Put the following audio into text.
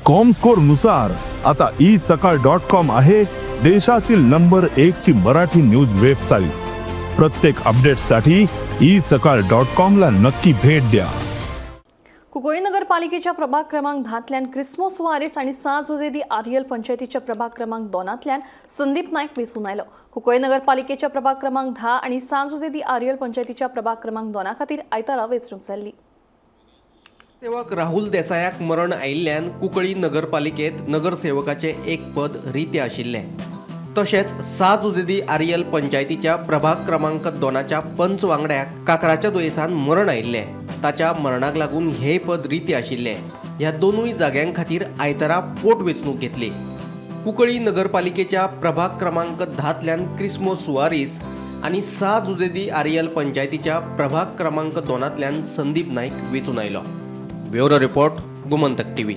Comscore नुसार आता E सकाळ डॉट कॉम आहे देशातील नंबर एक ची मराठी न्यूज वेबसाईट. प्रत्येक अपडेटसाठी ई सकाळ डॉट कॉम ला नक्की भेट द्या. कुंकळी नगरपालिकेच्या प्रभाग क्रमांक 10तल्यान क्रिस्मो सुवारेस आनी सां जुजे दी आरियल पंचायतीच्या प्रभाग क्रमांक 2तल्यान संदीप नायक वेंचून आयलो. कुंकळी नगरपालिकेच्या प्रभाग क्रमांक 10 आनी सां जुजे दी आरियल पंचायतीच्या प्रभाग क्रमांक 2 खातीर आयतारा वेंचणूक जाल्ली. सेवक राहुल देसायाक मरण आयिल्ल्यान कुंकळी नगरपालिकेत नगरसेवकाचें एक पद रितें आशिल्लें. तशेंच सां जुझे दी आरियल पंचायतीच्या प्रभाग क्रमांक 2च्या पंच वांगड्याक काकराच्या दुयेंसान मरण आयिल्लें. ताच्या मरणाक लागून हें पद रितें आशिल्लें. ह्या दोनूय जाग्यां खातीर आयतारा पोटवेंचणूक घेतली. कुंकळी नगरपालिकेच्या प्रभाग क्रमांक 10तल्यान क्रिस्मो सुवारीस आनी सां जुझे दी आरियल पंचायतीच्या प्रभाग क्रमांक 2तल्यान संदीप नायक वेंचून आयलो. Bureau report, Gomantak TV.